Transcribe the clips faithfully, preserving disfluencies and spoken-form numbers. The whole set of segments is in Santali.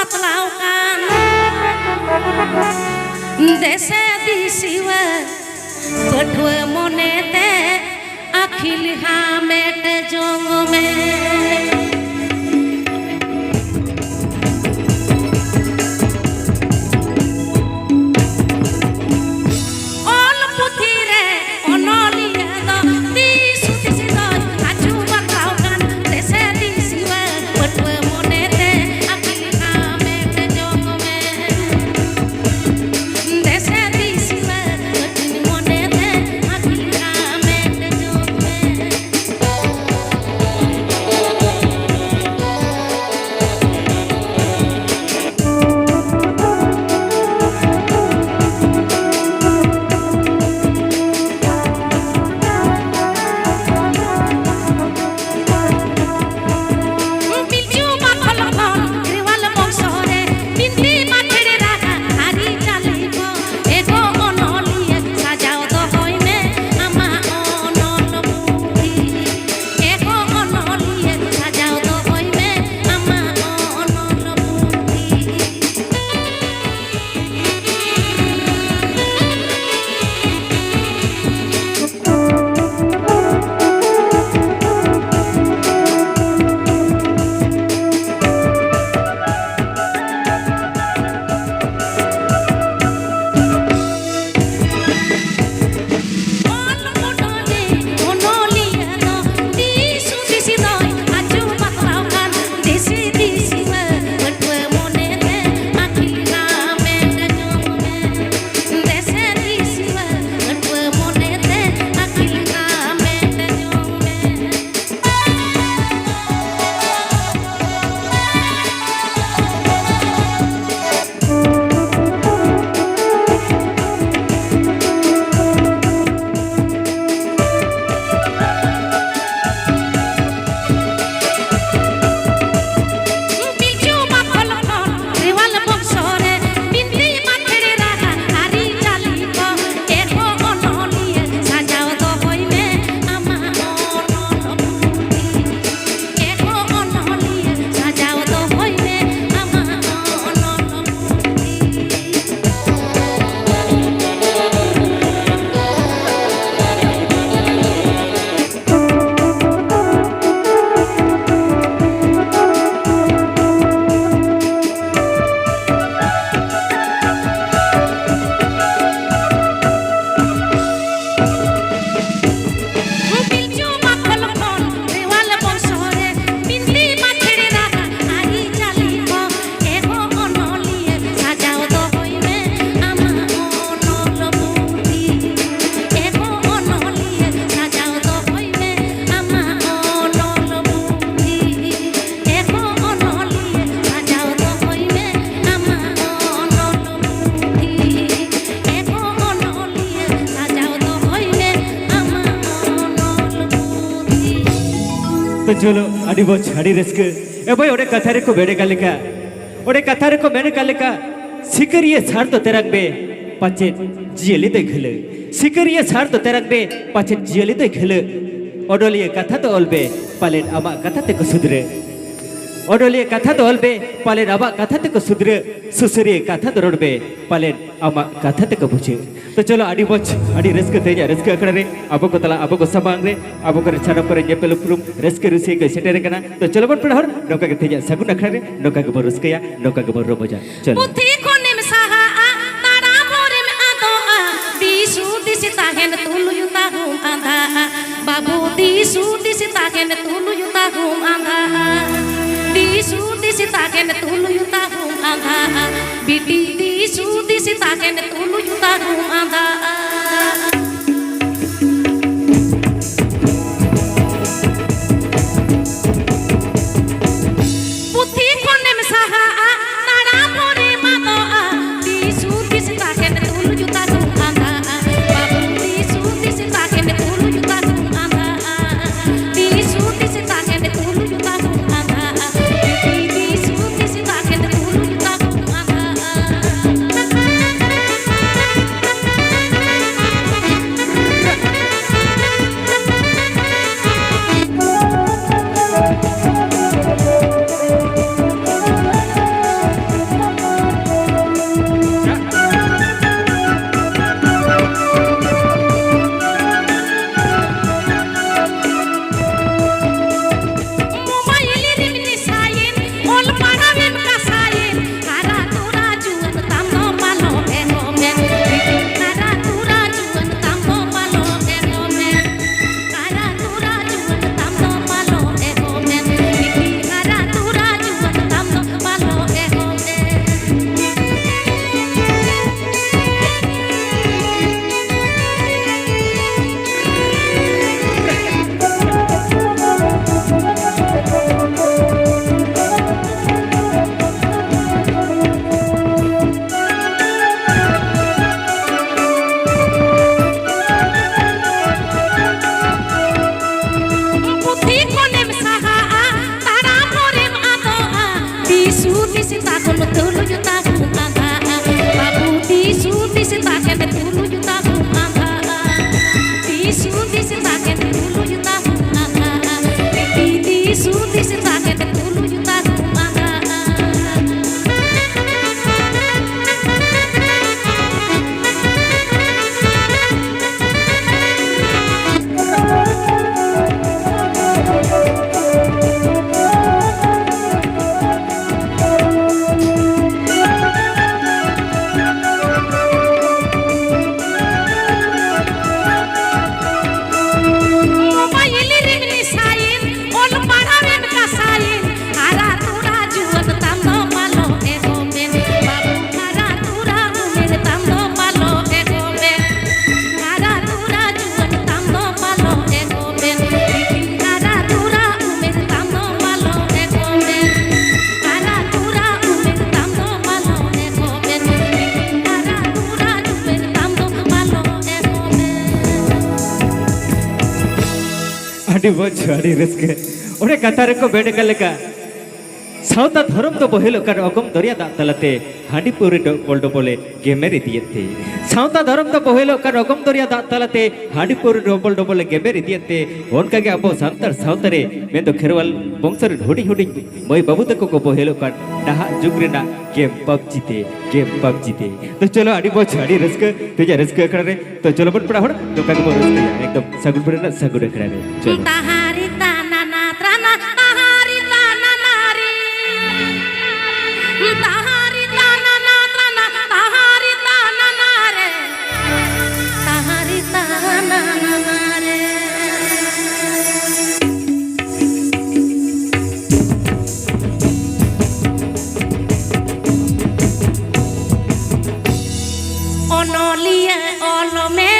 ᱵᱟᱯᱞᱟᱣ ᱠᱟᱱ ᱫᱮᱥᱮ ᱫᱤᱥᱤᱣᱟᱹ ᱯᱟᱹᱴᱷᱩᱣᱟᱹ ᱢᱚᱱᱮᱛᱮ ᱟᱹᱠᱷᱤᱞ ᱦᱟᱢᱮᱴ ᱡᱚᱝ ᱢᱮ᱾ ᱚᱞ ᱯᱩᱛᱷᱤ ᱨᱮ ᱚᱱᱚᱞᱤᱭᱟᱹ ᱫᱚ ᱫᱤᱥ ᱦᱩᱫᱤᱥ ᱫᱚᱭ ᱟᱹᱪᱩ ᱵᱟᱛᱟᱣ ᱠᱟᱱ ᱫᱮᱥᱮ ᱫᱤᱥᱤᱣᱟᱹ ᱯᱟᱹᱴᱷᱩᱣᱟᱹ ᱢᱚᱱᱮᱛᱮ ᱟᱹᱠᱷᱤᱞ ᱦᱟᱢᱮᱴ ᱡᱚᱝ ᱢᱮ᱾ ᱫᱮᱥᱮ ᱫᱤᱥᱤᱣᱟᱹ ᱯᱟᱹᱴᱷᱩᱣᱟᱹ ᱢᱚᱱᱮᱛᱮ ᱟᱹᱠᱷᱤᱞ ᱦᱟᱢᱮᱴ ᱡᱚᱝ ᱢᱮ᱾ ᱪᱚᱞᱚ, ᱟᱹᱰᱤ ᱢᱚᱡᱽ, ᱟᱹᱰᱤ ᱨᱟᱹᱥᱠᱟᱹ᱾ ᱮ ᱵᱷᱟᱭ, ᱚᱸᱰᱮ ᱠᱟᱛᱷᱟ ᱨᱮᱠᱚ ᱢᱮᱱ ᱟᱠᱟᱫ ᱞᱮᱠᱟ, ᱚᱸᱰᱮ ᱠᱟᱛᱷᱟ ᱨᱮᱠᱚ ᱢᱮᱱ ᱟᱠᱟᱫ ᱞᱮᱠᱟ, ᱥᱤᱠᱟᱹᱨᱤᱭᱟᱹ ᱥᱟᱨ ᱫᱚ ᱛᱮᱨᱟᱝ ᱵᱮ, ᱯᱟᱪᱮᱫ ᱡᱤᱭᱟᱹᱞᱤ ᱫᱚᱭ ᱠᱷᱟᱹᱞᱟᱹ᱾ ᱥᱤᱠᱟᱹᱨᱤᱭᱟᱹ ᱥᱟᱨ ᱫᱚ ᱛᱮᱨᱟᱝ ᱵᱮ, ᱯᱟᱪᱮᱫ ᱡᱤᱭᱟᱹᱞᱤ ᱫᱚᱭ ᱠᱷᱟᱹᱞᱟᱹ᱾ ᱚᱱᱚᱞᱤᱭᱟᱹ ᱠᱟᱛᱷᱟ ᱫᱚ ᱚᱞ ᱵᱮ, ᱯᱟᱞᱮᱱ ᱟᱢᱟᱜ ᱠᱟᱛᱷᱟ ᱛᱮᱠᱚ ᱥᱩᱫᱷᱨᱟᱹ᱾ ᱚᱱᱚᱞᱤᱭᱟᱹ ᱠᱟᱛᱷᱟ ᱫᱚ ᱚᱞ ᱵᱮ, ᱯᱟᱞᱮᱱ ᱟᱢᱟᱜ ᱠᱟᱛᱷᱟ ᱛᱮᱠᱚ ᱥᱩᱫᱷᱨᱟᱹ᱾ ᱥᱩᱥᱟᱹᱨᱤᱭᱟᱹ ᱠᱟᱛᱷᱟ ᱫᱚ ᱨᱚᱲ ᱵᱮ, ᱯᱟᱞᱮᱱ ᱟᱢᱟᱜ ᱠᱟᱛᱷᱟ ᱛᱮᱠᱚ ᱵᱩᱡᱷᱟᱹᱣ᱾ ᱛᱚ ᱪᱚᱞᱚ, ᱟᱹᱰᱤ ᱢᱚᱡᱽ, ᱟᱹᱰᱤ ᱨᱟᱹᱥᱠᱟᱹ ᱛᱮᱦᱮᱧᱟᱜ ᱨᱟᱹᱥᱠᱟᱹ ᱟᱠᱷᱲᱟ ᱨᱮ ᱟᱵᱚ ᱠᱚ ᱛᱟᱞᱟ, ᱟᱵᱚ ᱠᱚ ᱥᱟᱢᱟᱝ ᱨᱮ, ᱟᱵᱚ ᱠᱚᱨᱮ ᱥᱟᱱᱟᱢ ᱠᱚᱨᱮ ᱧᱮᱯᱮᱞ ᱩᱯᱨᱩᱢ, ᱨᱟᱹᱥᱠᱟᱹ ᱨᱩᱥᱤᱠᱟ ᱠᱚ ᱥᱮᱴᱮᱨ ᱟᱠᱟᱱᱟ᱾ ᱛᱚ ᱪᱚᱞᱚ ᱵᱚᱱ ᱯᱮᱲᱟ ᱦᱚᱲ, ᱱᱚᱝᱠᱟ ᱜᱮ ᱛᱮᱦᱮᱧᱟᱜ ᱥᱟᱹᱜᱩᱱ ᱟᱠᱷᱲᱟ ᱨᱮ ᱱᱚᱝᱠᱟ ᱜᱮᱵᱚᱱ ᱨᱟᱹᱥᱠᱟᱹᱭᱟ, ᱱᱚᱝᱠᱟ ᱜᱮᱵᱚᱱ ᱨᱚᱢᱚᱡᱟ᱾ ᱪᱚᱞᱚ᱾ ᱯᱩᱛᱷᱤ ᱠᱷᱚᱱᱮᱢ ᱥᱟᱦᱟᱜᱼᱟ, ᱛᱟᱲᱟᱢ ᱦᱚᱨᱮᱢ ᱟᱫᱚᱜᱼᱟ, ᱫᱤᱥ ᱦᱩᱫᱤᱥ ᱛᱟᱦᱮᱱ ᱛᱩᱞᱩᱡ ᱛᱟᱦᱩᱢ ᱟᱸᱫᱷᱟᱜᱼᱟ᱾ ᱵᱟᱹᱵᱩ, ᱫᱤᱥ ᱦᱩᱫᱤᱥ ᱛᱟᱦᱮᱱ ᱛᱩᱞᱩᱡ ᱛᱟᱦᱩᱢ ᱟᱸᱫᱷᱟᱜᱼᱟ᱾ ᱫᱤᱥ ᱦᱩᱫᱤᱥ ᱛᱟᱦᱮᱱ ᱛᱩᱞᱩᱡ ᱛᱟᱦᱩᱢ ᱟᱸᱫᱷᱟᱜᱼᱟ᱾ ᱵᱤᱴᱤ, ᱫᱤᱥ ᱦᱩᱫᱤᱥ ᱛᱟᱦᱮᱱ ᱛᱩᱞᱩᱡ ᱛᱟᱦᱩᱢ ᱟᱸᱫᱷᱟᱜᱼᱟ᱾ ᱯᱩᱛᱷᱤ ᱠᱷᱚᱱᱮᱢ ᱥᱟᱦᱟᱜᱼᱟ, ᱛᱟᱲᱟᱢ ᱦᱚᱨᱮᱢ ᱟᱫᱚᱜᱼᱟ, ᱫᱤᱥ ᱦᱩᱫᱤᱥ ᱛᱟᱦᱮᱱ ᱛᱩᱞᱩᱡ ᱛᱟᱦᱩᱢ ᱟᱸᱫᱷᱟᱜᱼᱟ᱾ ᱵᱟᱹᱵᱩ, ᱫᱤᱥ ᱦᱩᱫᱤᱥ ᱛᱟᱦᱮᱱ ᱛᱩᱞᱩᱡ ᱛᱟᱦᱩᱢ ᱟᱸᱫᱷᱟᱜᱼᱟ᱾ ᱫᱤᱥ ᱦᱩᱫᱤᱥ ᱛᱟᱦᱮᱱ ᱛᱩᱞᱩᱡ ᱛᱟᱦᱩᱢ ᱟᱸᱫᱷᱟᱜᱼᱟ᱾ ᱵᱤᱴᱤ, ᱫᱤᱥ ᱦᱩᱫᱤᱥ ᱛᱟᱦᱮᱱ ᱛᱩᱞᱩᱡ ᱛᱟᱦᱩᱢ ᱟᱸᱫᱷᱟᱜᱼᱟ᱾ ᱦᱩᱫᱤᱥ ᱛᱟᱠᱚ ᱛᱩᱞᱩᱡ ᱛᱟᱠᱚ ᱟᱸᱫᱷᱟᱜᱼᱟ᱾ ᱵᱟᱹᱵᱩ ᱫᱤᱥ ᱦᱩᱫᱤᱥ ᱛᱟᱠᱮᱱ ᱛᱩᱞᱩᱡ ᱛᱟᱠᱚ ᱟᱸᱫᱷᱟᱜᱼᱟ᱾ ᱫᱤᱥ ᱦᱩᱫᱤᱥ ᱛᱟᱠᱮᱱ ᱛᱩᱞᱩᱡ ᱛᱟᱠᱚ ᱟᱸᱫᱷᱟᱜᱼᱟ᱾ ᱫᱤᱥ ᱦᱩᱫᱤᱥ ᱛᱟᱠᱮᱱ ᱛᱩᱞᱩᱡ ᱛᱟᱠᱚ ᱟᱸᱫᱷᱟᱜᱼᱟ᱾ ᱢᱳᱵᱟᱭᱤᱞ ᱨᱮᱢ ᱱᱮᱥᱟᱭᱮᱱ, ᱚᱞ ᱯᱟᱲᱦᱟᱣᱮᱢ ᱠᱟᱥᱟᱭᱮᱱ, ᱦᱟᱨᱟ ᱛᱚᱨᱟ ᱡᱩᱣᱟᱹᱱ ᱛᱟᱢ ᱫᱚ ᱯᱟᱞᱚ ᱮ ᱜᱚᱢᱮᱱ᱾ ᱵᱟᱹᱵᱩ ᱦᱟᱨᱟ ᱛᱚᱨᱟ ᱩᱢᱮᱨ ᱛᱟᱢ ᱫᱚ ᱯᱟᱞᱚ ᱮ ᱜᱚᱢᱮᱱ᱾ ᱦᱟᱨᱟ ᱛᱚᱨᱟ ᱡᱩᱣᱟᱹᱱ ᱛᱟᱢ ᱫᱚ ᱯᱟᱞᱚ ᱮ ᱜᱚᱢᱮᱱ᱾ ᱦᱟᱨᱟ ᱛᱚᱨᱟ ᱩᱢᱮᱨ ᱛᱟᱢ ᱫᱚ ᱯᱟᱞᱚ ᱮ ᱜᱚᱢᱮᱱ᱾ ᱦᱟᱨᱟ ᱛᱚᱨᱟ ᱩᱢᱮᱨ ᱛᱟᱢ ᱫᱚ ᱯᱟᱞᱚ ᱮ ᱜᱚᱢᱮᱱ᱾ ᱦᱟᱨᱟ ᱛᱚᱨᱟ ᱩᱢᱮᱨ ᱛᱟᱢ ᱫᱚ ᱯᱟᱞᱚ ᱮ ᱜᱚᱢᱮᱱ᱾ ᱟᱹᱰᱤ ᱢᱚᱡᱽ, ᱟᱹᱰᱤ ᱨᱟᱹᱥᱠᱟᱹ᱾ ᱚᱱᱮ ᱠᱟᱛᱷᱟ ᱨᱮᱠᱚ ᱢᱮᱱ ᱟᱠᱟᱫ ᱞᱮᱠᱟ, ᱥᱟᱶᱛᱟ ᱫᱷᱚᱨᱚᱢ ᱫᱚ ᱵᱚᱦᱮᱞᱚᱜ ᱠᱟᱱ ᱚᱜᱚᱢ ᱫᱚᱨᱭᱟ ᱫᱟᱜ ᱛᱟᱞᱟᱛᱮ ᱦᱟᱺᱰᱤ ᱯᱟᱹᱣᱨᱟᱹ ᱰᱚᱵᱚᱞ ᱰᱚᱵᱚᱞᱮ ᱜᱮᱢᱮᱨ ᱤᱫᱤᱭᱮᱫ ᱛᱮ᱾ ᱥᱟᱶᱛᱟ ᱫᱷᱚᱨᱚᱢ ᱫᱚ ᱵᱚᱦᱮᱞᱚᱜ ᱠᱟᱱ ᱚᱜᱚᱢ ᱫᱚᱨᱭᱟ ᱫᱟᱜ ᱛᱟᱞᱟᱛᱮ ᱦᱟᱺᱰᱤ ᱯᱟᱹᱣᱨᱟᱹ ᱰᱚᱵᱚᱞ ᱰᱚᱵᱚᱞᱮ ᱜᱮᱢᱮᱨ ᱤᱫᱤᱭᱮᱫ ᱛᱮ, ᱚᱱᱠᱟᱜᱮ ᱟᱵᱚ ᱥᱟᱱᱛᱟᱲ ᱥᱟᱶᱛᱟ ᱨᱮ ᱢᱮᱱᱫᱚ ᱠᱷᱮᱨᱣᱟᱞ ᱵᱚᱝᱥᱚ ᱨᱮᱱ ᱦᱩᱰᱤᱧ ᱦᱩᱰᱤᱧ ᱢᱟᱹᱭ ᱵᱟᱹᱵᱩ ᱛᱟᱠᱚ ᱠᱚ ᱵᱚᱦᱮᱞᱚᱜ ᱠᱟᱱ ᱱᱟᱦᱟᱜ ᱡᱩᱜᱽ ᱨᱮᱱᱟᱜ ᱜᱮᱢ ᱯᱟᱵᱽᱡᱤ ᱛᱮ, ᱜᱮᱢ ᱯᱟᱵᱽᱡᱤ ᱛᱮ᱾ ᱛᱚ ᱪᱚᱞᱚ, ᱟᱹᱰᱤ ᱢᱚᱡᱽ, ᱟᱹᱰᱤ ᱨᱟᱹᱥᱠᱟᱹ, ᱛᱮᱦᱮᱧᱟᱜ ᱨᱟᱹᱥᱠᱟᱹ ᱟᱠᱷᱲᱟ ᱨᱮ᱾ ᱛᱚ ᱪᱚᱞᱚ ᱵᱚᱱ ᱯᱮᱲᱟ ᱦᱚᱲ, ᱱᱚᱝᱠᱟ ᱜᱮᱵᱚᱱ ᱨᱟᱹᱥᱠᱟᱹᱭᱟ ᱮᱠᱫᱚᱢ ᱥᱟᱹᱜᱩᱱ ᱵᱮᱲᱟ ᱨᱮᱱᱟᱜ ᱥᱟᱹᱜᱩᱱ ᱟᱠᱷᱲᱟ ᱨᱮ᱾ ᱪᱚᱞᱚ᱾ ᱛᱟᱦᱟᱨᱤ ᱛᱟᱱᱟᱱᱟ ᱛᱨᱟᱱᱟ, ᱛᱟᱦᱟᱨᱤ ᱛᱟᱱᱟᱱᱟ ᱨᱮ᱾ ᱛᱟᱦᱟᱨᱤ ᱛᱟᱱᱟᱱᱟ ᱛᱨᱟᱱᱟ, ᱛᱟᱦᱟᱨᱤ ᱛᱟᱱᱟᱱᱟ ᱨᱮ᱾ ᱛᱟᱦᱟᱨᱤ ᱛᱟᱱᱟᱱᱟ ᱨᱮ᱾ ᱚᱱᱚᱞᱤᱭᱟᱹ ᱚᱞ ᱢᱮ᱾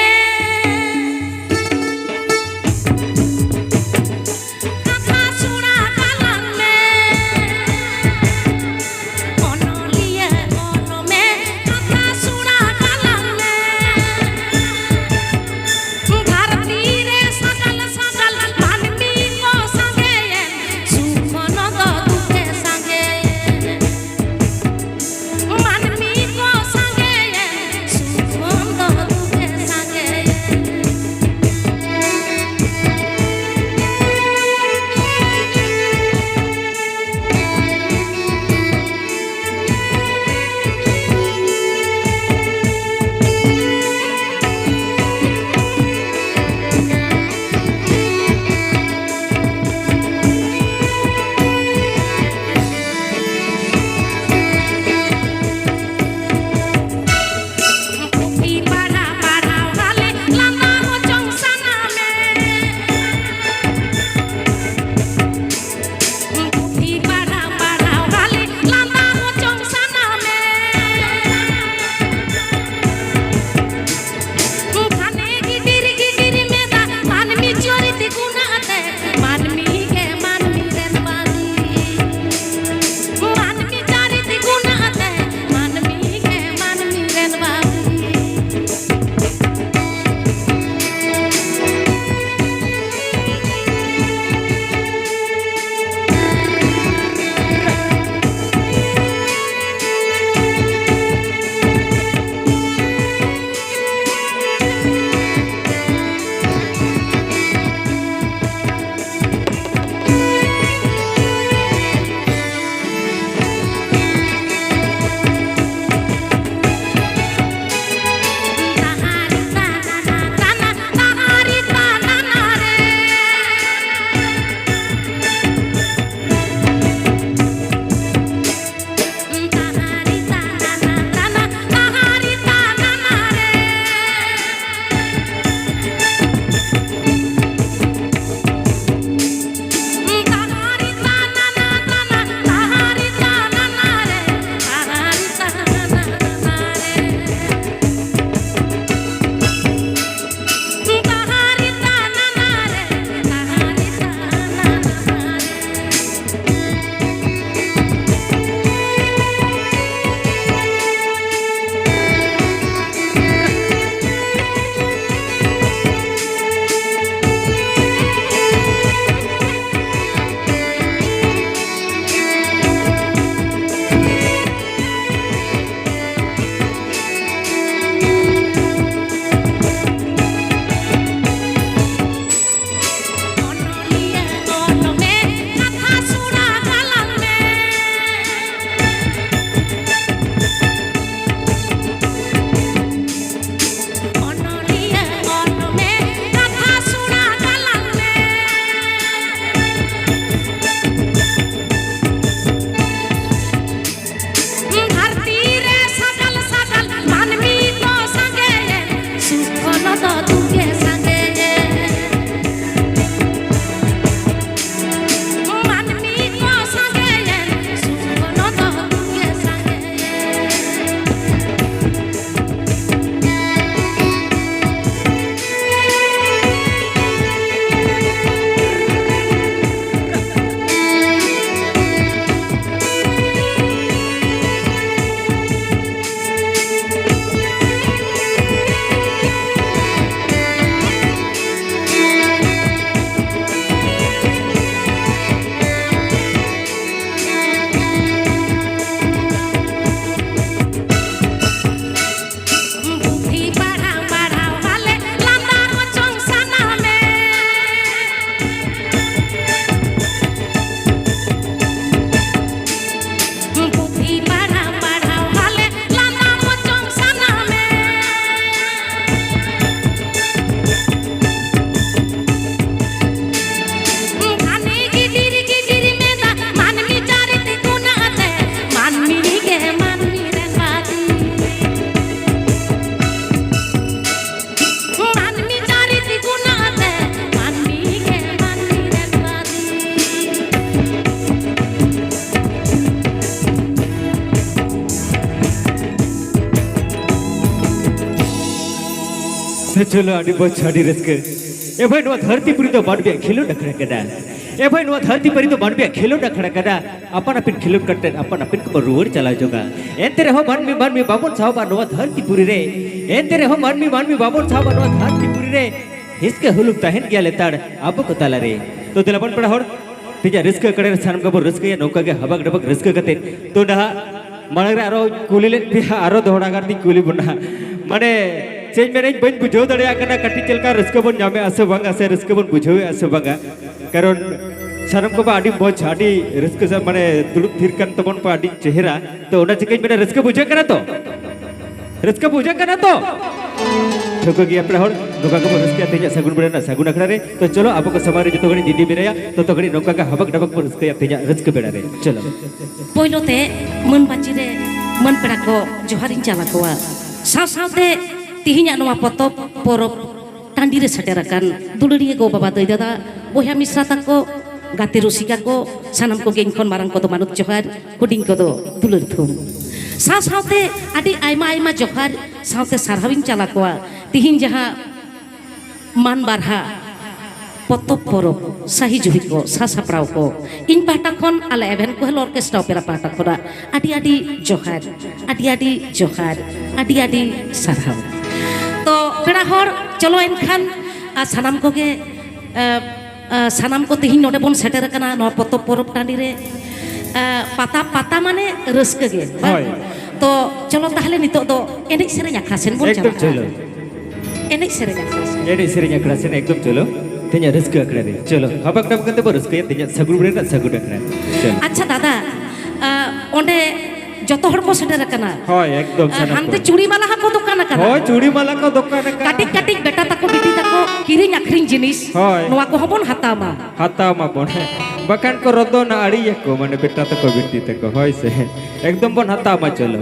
ᱪᱚᱞᱚ, ᱟᱹᱰᱤ ᱢᱚᱡᱽ, ᱟᱹᱰᱤ ᱨᱟᱹᱥᱠᱟᱹ᱾ ᱮ ᱵᱷᱟᱭ, ᱱᱚᱣᱟ ᱫᱷᱟᱹᱨᱛᱤ ᱯᱩᱨᱤ ᱫᱚ ᱢᱟᱹᱱᱢᱤᱭᱟᱜ ᱠᱷᱮᱞᱳᱰ ᱟᱠᱷᱲᱟ ᱠᱟᱱᱟ᱾ ᱮ ᱵᱷᱟᱭ, ᱱᱚᱣᱟ ᱫᱷᱟᱹᱨᱛᱤ ᱯᱩᱨᱤ ᱫᱚ ᱢᱟᱹᱱᱢᱤᱭᱟᱜ ᱠᱷᱮᱞᱳᱰ ᱟᱠᱷᱲᱟ ᱠᱟᱱᱟ᱾ ᱟᱯᱟᱱ ᱟᱹᱯᱤᱱ ᱠᱷᱮᱞᱳᱰ ᱠᱟᱛᱮ ᱟᱯᱟᱱ ᱟᱹᱯᱤᱱ ᱠᱚᱵᱚᱱ ᱨᱩᱣᱟᱹᱲ ᱪᱟᱞᱟᱣ ᱡᱚᱝᱟ᱾ ᱮᱱᱛᱮ ᱨᱮᱦᱚᱸ ᱢᱟᱹᱱᱢᱤ ᱢᱟᱹᱱᱢᱤ ᱵᱟᱵᱚᱱ ᱥᱟᱦᱚᱵᱟ ᱱᱚᱣᱟ ᱫᱷᱟᱹᱨᱛᱤ ᱯᱩᱨᱤ ᱨᱮ᱾ ᱮᱱᱛᱮ ᱨᱮᱦᱚᱸ ᱢᱟᱹᱱᱢᱤ ᱢᱟᱹᱱᱢᱤ ᱵᱟᱵᱚᱱ ᱥᱟᱦᱚᱵᱟ ᱱᱚᱣᱟ ᱫᱷᱟᱹᱨᱛᱤ ᱯᱩᱨᱤ ᱨᱮ᱾ ᱦᱤᱥᱠᱟᱹ ᱦᱩᱞᱩᱠ ᱛᱟᱦᱮᱱ ᱜᱮᱭᱟ ᱞᱮᱛᱟᱲ ᱟᱵᱚ ᱠᱚ ᱛᱟᱞᱟᱨᱮ᱾ ᱛᱚ ᱫᱮᱞᱟ ᱵᱚᱱ ᱯᱮᱲᱟ ᱦᱚᱲ, ᱛᱮᱦᱮᱧᱟᱜ ᱨᱟᱹᱥᱠᱟᱹ ᱟᱠᱷᱲᱟ ᱨᱮ ᱥᱟᱱᱟᱢ ᱜᱮᱵᱚᱱ ᱨᱟᱹᱥᱠᱟᱹᱭᱟ ᱱᱚᱝᱠᱟ ᱜᱮ ᱦᱟᱵᱟᱠ ᱰᱟᱵᱟᱠ ᱨᱟᱹᱥᱠᱟᱹ ᱠᱟᱛᱮ᱾ ᱛᱚ ᱱᱟᱦᱟᱜ ᱢᱟᱲᱟᱝ ᱨᱮ ᱟᱨᱚ ᱠᱩᱞᱤ ᱞᱮᱫ ᱯᱮᱭᱟ, ᱟᱨᱚ ᱫᱚᱦᱲᱟ ᱜᱟᱨ ᱛᱤᱧ ᱠᱩᱞᱤ ᱵᱚᱱᱟ᱾ ᱢᱟᱱᱮ ᱪᱮᱫ ᱤᱧ ᱢᱮᱱᱟ, ᱤᱧ ᱵᱟᱹᱧ ᱵᱩᱡᱷᱟᱹᱣ ᱫᱟᱲᱮᱭᱟᱜ ᱠᱟᱱᱟ ᱠᱟᱹᱴᱤᱡ ᱪᱮᱫ ᱞᱮᱠᱟ ᱨᱟᱹᱥᱠᱟᱹ ᱵᱚᱱ ᱧᱟᱢᱮᱫᱼᱟ ᱥᱮ ᱵᱟᱝᱟ, ᱥᱮ ᱨᱟᱹᱥᱠᱟᱹ ᱵᱚᱱ ᱵᱩᱡᱷᱟᱹᱣᱮᱫᱼᱟ ᱥᱮ ᱵᱟᱝᱟ᱾ ᱠᱟᱨᱚᱱ ᱥᱟᱱᱟᱢ ᱠᱚᱢᱟ ᱟᱹᱰᱤ ᱢᱚᱡᱽ, ᱟᱹᱰᱤ ᱨᱟᱹᱥᱠᱟᱹ ᱥᱟᱶ ᱢᱟᱱᱮ ᱫᱩᱲᱩᱵ ᱛᱷᱤᱨ ᱠᱟᱱ ᱛᱟᱵᱚᱱ ᱯᱮ, ᱟᱹᱰᱤ ᱪᱮᱦᱨᱟ᱾ ᱛᱚ ᱚᱱᱟ ᱪᱤᱠᱟᱹᱧ ᱢᱮᱱᱟ, ᱨᱟᱹᱥᱠᱟᱹ ᱵᱩᱡᱷᱟᱹᱜ ᱠᱟᱱᱟ ᱛᱚ? ᱨᱟᱹᱥᱠᱟᱹ ᱵᱩᱡᱷᱟᱹᱜ ᱠᱟᱱᱟ ᱛᱚ? ᱴᱷᱟᱹᱣᱠᱟᱹ ᱜᱮᱭᱟ ᱯᱮᱲᱟ ᱦᱚᱲ, ᱱᱚᱝᱠᱟ ᱜᱮᱵᱚᱱ ᱨᱟᱹᱥᱠᱟᱹᱭᱟ ᱛᱮᱦᱮᱧᱟᱜ ᱥᱟᱹᱜᱩᱱ ᱵᱮᱲᱟ ᱨᱮᱱᱟᱜ ᱥᱟᱹᱜᱩᱱ ᱟᱠᱷᱲᱟ ᱨᱮ᱾ ᱛᱚ ᱪᱚᱞᱚ, ᱟᱵᱚ ᱠᱚ ᱥᱟᱢᱟᱝ ᱨᱮ ᱡᱚᱛᱚ ᱜᱷᱟᱹᱲᱤᱡ ᱫᱤᱫᱤ ᱢᱮᱱᱟᱭᱟ, ᱛᱚᱛᱚ ᱜᱷᱟᱹᱲᱤᱡ ᱱᱚᱝᱠᱟ ᱜᱮ ᱦᱟᱵᱟᱠ ᱰᱟᱵᱟᱠ ᱵᱚᱱ ᱨᱟᱹᱥᱠᱟᱹᱭᱟ ᱛᱮᱦᱮᱧᱟᱜ ᱨᱟᱹᱥᱠᱟᱹ ᱵᱮᱲᱟ ᱨᱮ᱾ ᱪᱚᱞᱚ᱾ ᱯᱳᱭᱞᱳ ᱛᱮ ᱢᱟᱹᱱ ᱵᱟᱹᱪᱤ ᱨᱮ ᱢᱟᱹᱱ ᱯᱮᱲᱟ ᱠᱚ ᱡᱚᱦᱟᱨᱤᱧ ᱪᱟᱞ ᱟᱠᱚᱣᱟ᱾ ᱥᱟᱶ ᱥᱟᱶᱛᱮ ᱛᱤᱦᱤᱧᱟᱜ ᱱᱚᱣᱟ ᱯᱚᱛᱚᱵ ᱯᱚᱨᱚᱵᱽ ᱴᱟᱺᱰᱤ ᱨᱮ ᱥᱮᱴᱮᱨ ᱟᱠᱟᱱ ᱫᱩᱞᱟᱹᱲᱤᱭᱟᱹ ᱜᱚ ᱵᱟᱵᱟ ᱫᱟᱹᱭ ᱫᱟᱫᱟ ᱵᱚᱭᱦᱟ ᱢᱤᱥᱨᱟ ᱛᱟᱠᱚ, ᱜᱟᱛᱮ ᱨᱩᱥᱤᱠᱟ ᱠᱚ, ᱥᱟᱱᱟᱢ ᱠᱚᱜᱮ ᱤᱧ ᱠᱷᱚᱱ ᱢᱟᱨᱟᱝ ᱠᱚᱫᱚ ᱢᱟᱱᱚᱛ ᱡᱚᱦᱟᱨ, ᱦᱩᱰᱤᱧ ᱠᱚᱫᱚ ᱫᱩᱞᱟᱹᱲ ᱛᱷᱩᱢ᱾ ᱥᱟᱶ ᱥᱟᱶᱛᱮ ᱟᱹᱰᱤ ᱟᱭᱢᱟ ᱟᱭᱢᱟ ᱡᱚᱦᱟᱨ ᱥᱟᱶᱛᱮ ᱥᱟᱨᱦᱟᱣᱤᱧ ᱪᱟᱞ ᱟᱠᱚᱣᱟ᱾ ᱛᱤᱦᱤᱧ ᱡᱟᱦᱟᱸ ᱢᱟᱱ ᱵᱟᱨᱦᱟ ᱯᱚᱛᱚᱵ ᱯᱚᱨᱚᱵᱽ ᱥᱟᱹᱦᱤ ᱡᱩᱦᱤ ᱠᱚ ᱥᱟᱥᱟᱯᱲᱟᱣ ᱠᱚ, ᱤᱧ ᱯᱟᱦᱴᱟ ᱠᱷᱚᱱ ᱟᱞᱮ ᱮᱵᱷᱮᱱ ᱠᱚᱦᱮᱞ ᱚᱨᱠᱮᱥᱴᱨᱟ ᱚᱯᱮᱨᱟ ᱯᱟᱦᱴᱟ ᱠᱷᱚᱱᱟᱜ ᱟᱹᱰᱤ ᱟᱹᱰᱤ ᱡᱚᱦᱟᱨ, ᱟᱹᱰᱤ ᱟᱹᱰᱤ ᱡᱚᱦᱟᱨ, ᱟᱹᱰᱤ ᱟᱹᱰᱤ ᱥᱟᱨᱦᱟᱣ᱾ ᱛᱚ ᱯᱮᱲᱟ ᱦᱚᱲ, ᱪᱚᱞᱚ ᱮᱱᱠᱷᱟᱱ, ᱟᱨ ᱥᱟᱱᱟᱢ ᱠᱚᱜᱮ, ᱟ, ᱟ, ᱥᱟᱱᱟᱢ ᱠᱚ ᱛᱮᱦᱮᱧ ᱱᱚᱰᱮ ᱵᱚᱱ ᱥᱮᱴᱮᱨ ᱟᱠᱟᱱᱟ ᱱᱚᱣᱟ ᱯᱚᱛᱚᱵ ᱯᱚᱨᱚᱵᱽ ᱴᱟᱺᱰᱤ ᱨᱮ᱾ ᱟ, ᱯᱟᱛᱟ, ᱯᱟᱛᱟ ᱢᱟᱱᱮ ᱨᱟᱹᱥᱠᱟᱹ ᱜᱮ, ᱵᱟᱝ? ᱦᱳᱭ᱾ ᱛᱚ ᱪᱚᱞᱚ ᱛᱟᱦᱞᱮ ᱱᱤᱛᱚᱜ ᱫᱚ ᱮᱱᱮᱡ ᱥᱮᱨᱮᱧ ᱟᱠᱷᱲᱟ ᱥᱮᱱ ᱵᱚᱱ ᱮᱠᱫᱚᱢ ᱪᱟᱞᱟᱜᱼᱟ᱾ ᱪᱚᱞᱚ᱾ ᱮᱱᱮᱡ ᱥᱮᱨᱮᱧ ᱟᱠᱷᱲᱟ ᱥᱮᱱ᱾ ᱮᱱᱮᱡ ᱥᱮᱨᱮᱧ ᱟᱠᱷᱲᱟ ᱥᱮᱱ ᱮᱠᱫᱚᱢ ᱪᱚᱞᱚ᱾ ᱛᱮᱦᱮᱧᱟᱜ ᱨᱟᱹᱥᱠᱟᱹ ᱟᱠᱷᱲᱟ ᱨᱮ ᱪᱚᱞᱚ᱾ ᱦᱟᱵᱟᱠ ᱰᱟᱵᱟᱠ ᱠᱟᱛᱮ ᱵᱚ ᱨᱟᱹᱥᱠᱟᱹᱭᱟ ᱛᱮᱦᱮᱧᱟᱜ ᱥᱟᱹᱜᱩᱱ ᱵᱮᱲᱟ ᱨᱮᱱᱟᱜ ᱥᱟᱹᱜᱩᱱ ᱟᱠᱷᱲᱟ᱾ ᱪᱚᱞᱚ᱾ ᱟᱪᱪᱷᱟ ᱫᱟᱫᱟ, ᱟ, ᱚᱸᱰᱮ ᱡᱚᱛᱚ ᱦᱚᱲ ᱠᱚ ᱥᱮᱴᱮᱨ ᱟᱠᱟᱱᱟ᱾ ᱦᱳᱭ, ᱮᱠᱫᱚᱢ ᱟ, ᱥᱟᱱᱟᱢ ᱦᱟᱱᱛᱮ ᱠᱚ᱾ ᱪᱩᱲᱤ ᱢᱟᱞᱟ ᱦᱚᱸᱠᱚ ᱫᱚᱠᱟᱱ ᱟᱠᱟᱫᱟ᱾ ᱦᱳᱭ, ᱪᱩᱲᱤ ᱢᱟᱞᱟ ᱠᱚ ᱫᱚᱠᱟᱱ ᱟᱠᱟᱫᱟ᱾ ᱠᱟᱹᱴᱤᱡ ᱠᱟᱹᱴᱤᱡ ᱵᱮᱴᱟ ᱛᱟᱠᱚ ᱵᱤᱴᱤ ᱛᱟᱠᱚ ᱠᱤᱨᱤᱧ ᱟᱹᱠᱷᱨᱤᱧ ᱡᱤᱱᱤᱥ, ᱦᱳᱭ᱾ ᱱᱚᱣᱟ ᱠᱚᱦᱚᱸ ᱵᱚᱱ ᱦᱟᱛᱟᱣ ᱢᱟ᱾ ᱦᱟᱛᱟᱣ ᱢᱟᱵᱚᱱ, ᱦᱮᱸ᱾ ᱵᱟᱠᱷᱟᱱ ᱠᱚ ᱨᱚᱫᱚᱱᱟ, ᱟᱲᱮᱭᱟᱠᱚ, ᱢᱟᱱᱮ ᱵᱮᱴᱟ ᱛᱟᱠᱚ ᱵᱤᱴᱤ ᱛᱟᱠᱚ, ᱦᱳᱭ ᱥᱮ᱾ ᱮᱠᱫᱚᱢ ᱵᱚᱱ ᱦᱟᱛᱟᱣ ᱢᱟ, ᱪᱚᱞᱚ᱾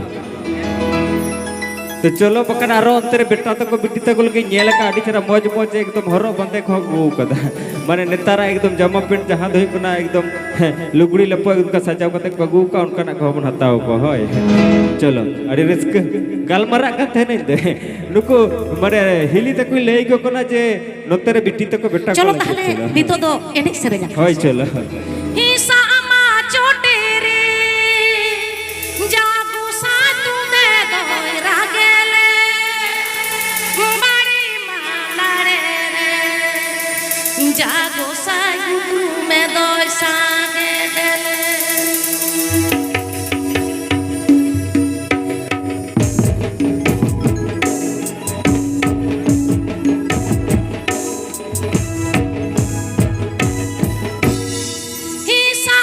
ᱛᱚ ᱪᱚᱞᱚ ᱵᱟᱠᱷᱟᱱ ᱟᱨᱚ ᱚᱱᱛᱮ ᱨᱮ ᱵᱮᱴᱟ ᱛᱟᱠᱚ ᱵᱤᱴᱤ ᱛᱟᱠᱚ ᱞᱟᱹᱜᱤᱫ ᱧᱮᱞ ᱟᱠᱟᱫ ᱟᱹᱰᱤ ᱪᱮᱦᱨᱟ ᱢᱚᱡᱽ ᱢᱚᱡᱽ ᱮᱠᱫᱚᱢ ᱦᱚᱨᱚᱜ ᱵᱟᱸᱫᱮ ᱠᱚᱦᱚᱸ ᱟᱹᱜᱩ ᱟᱠᱟᱫᱟ᱾ ᱢᱟᱱᱮ ᱱᱮᱛᱟᱨᱟᱜ ᱮᱠᱫᱚᱢ ᱡᱟᱢᱟ ᱯᱮᱱᱴ ᱡᱟᱦᱟᱸ ᱫᱚ ᱦᱩᱭᱩᱜ ᱠᱟᱱᱟ ᱮᱠᱫᱚᱢ ᱞᱩᱜᱽᱲᱤ ᱞᱟᱯᱚ ᱮᱠᱫᱚᱢ ᱥᱟᱡᱟᱣ ᱠᱟᱛᱮ ᱠᱚ ᱟᱹᱜᱩ ᱟᱠᱟᱫ, ᱚᱱᱠᱟᱱᱟᱜ ᱠᱚᱦᱚᱸ ᱵᱚᱱ ᱦᱟᱛᱟᱣ ᱠᱚᱣᱟ᱾ ᱦᱳᱭ ᱪᱚᱞᱚ, ᱟᱹᱰᱤ ᱨᱟᱹᱥᱠᱟᱹ᱾ ᱜᱟᱞᱢᱟᱨᱟᱜ ᱠᱟᱱ ᱛᱟᱦᱮᱱᱟᱹᱧ ᱛᱮ ᱱᱩᱠᱩ ᱢᱟᱱᱮ ᱦᱤᱞᱤ ᱛᱟᱠᱚᱧ ᱞᱟᱹᱭ ᱟᱠᱚ ᱠᱟᱱᱟ ᱡᱮ ᱱᱚᱛᱮ ᱨᱮ ᱵᱤᱴᱤ ᱛᱟᱠᱚ ᱵᱮᱴᱟ ᱠᱚ ᱪᱚᱞᱚ ᱞᱟᱹᱜᱤᱫ ᱛᱟᱦᱞᱮ ᱪᱚᱞᱚ᱾ ᱱᱤᱛᱚᱜ ᱫᱚ ᱮᱱᱮᱡ ᱥᱮᱨᱮᱧᱟ᱾ ᱦᱳᱭ ᱪᱚᱞᱚ᱾ ᱦᱤᱥᱟ ᱟᱢᱟ ᱪᱚᱴᱮᱨᱮ ᱡᱟ ᱜᱚᱸᱥᱟᱭ ᱛᱩᱫᱮ ᱫᱚᱭ ᱨᱟᱜᱮᱞᱮ, ᱵᱟᱲᱤ ᱢᱟ ᱞᱟᱲᱮ ᱨᱮ ᱡᱟ ᱜᱚᱸᱥᱟᱭ ᱧᱩᱛᱩᱢᱮ ᱫᱚᱭ ᱥᱟᱸᱜᱮ ᱫᱮᱞᱮ᱾ ᱦᱤᱥᱟ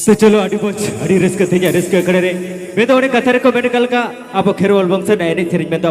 ᱛᱚ ᱪᱚᱞᱚ, ᱟᱹᱰᱤ ᱢᱚᱡᱽ, ᱟᱹᱰᱤ ᱨᱟᱹᱥᱠᱟᱹ ᱛᱮᱦᱮᱧᱟᱜ ᱨᱟᱹᱥᱠᱟᱹ ᱟᱠᱷᱲᱟ ᱨᱮ᱾ ᱢᱮᱱᱫᱚ ᱚᱱᱮ ᱠᱟᱛᱷᱟ ᱨᱮᱠᱚ ᱢᱮᱱ ᱟᱠᱟᱫ ᱞᱮᱠᱟ, ᱟᱵᱚ ᱠᱷᱮᱨᱣᱟᱞ ᱵᱚᱝᱥᱚ ᱨᱮᱱᱟᱜ ᱮᱱᱮᱡ ᱥᱮᱨᱮᱧ ᱢᱮᱱᱫᱚ